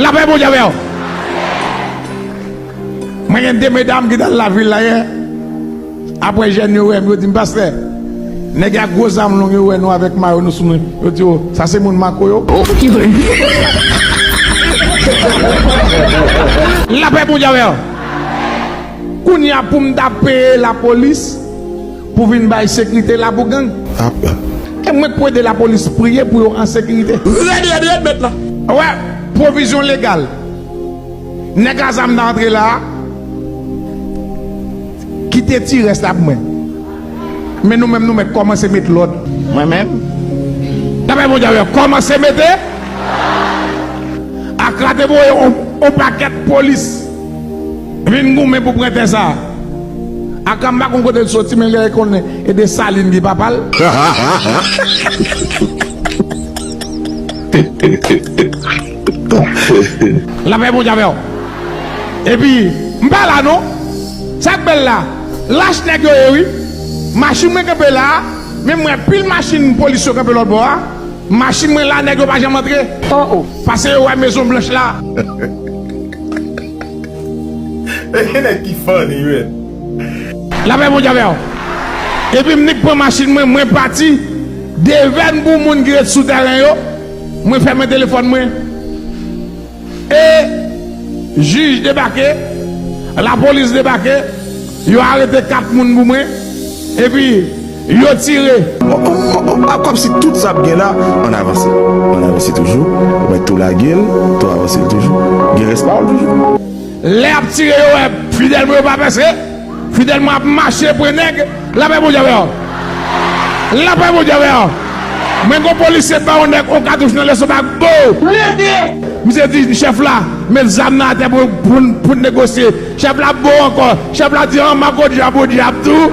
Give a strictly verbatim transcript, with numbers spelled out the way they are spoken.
Lapè Bondye avè w. Mwen gen de medam ki t al lavil la yè. Apre jèn yo wè m, yo di m, "Pastè, nèg ak gwo zam long yo wè nou avèk mayo nou sou nou." Yo di, "O, sa se moun Mako yo." Lapè Bondye avè w. Kounye a pou m ta peye lapolis pou vin bay sekirite la pou gang. E mwen k pou ede lapolis priye pou yo an sekirite. Rèd, rèd, rèd, mèt la. Wè, pwovizyon legal. Nèg a zam nan antre la a, kite ti rès la pou mwen. Men nou menm, nou mèt kòmanse met lòd. Mwen menm? Dapre Bondye, kòmanse mete. Akra te voye on, on pakèt polis vin goumen pou pran tè sa. Akra m pa konn kote l soti, men l genlè konnen e Desalin ki papa l. Lapè Bondye avè w. Epi, m pa la non. Sa k bèl la, lach nèg yo ye wi. Machin mwen kanpe la, men m wè pil machin polis yo kanpe lòt bò a. Machin mwen la, nèg yo pa janm antre. Oh, oh. Pase yo wè Mezon Blanch la. E gen nèg ki funny, man. Lapè Bondye avè w. Epi m nik pran machin mwen, mwen pati. Devèn pou moun ki ret sou tèren yo, mwen fèmen telefòn mwen. E jij debake, lapolis debake, yo arete kat moun pou mwen, epi yo tire. Kòmsi tout sa ap gen la, ann avanse. Ann avanse toujou. Ou mèt tou lage l, tou avanse l toujou. Gen rès pawòl toujou. Lè y ap tire yo wè fidèl mwen yo pa pèse, fidèl mwen ap mache pre nèg. Lapè Bondye avè w. Lapè Bondye avè w. Mwen gon polisye ba yon nèg on katouch nan lestomak, bo. Misye di chèf la, met zam nan atè pou, pou, pou n negosye. Chèf la bo ankò. Chèf la di an makodyab ou dyab tou.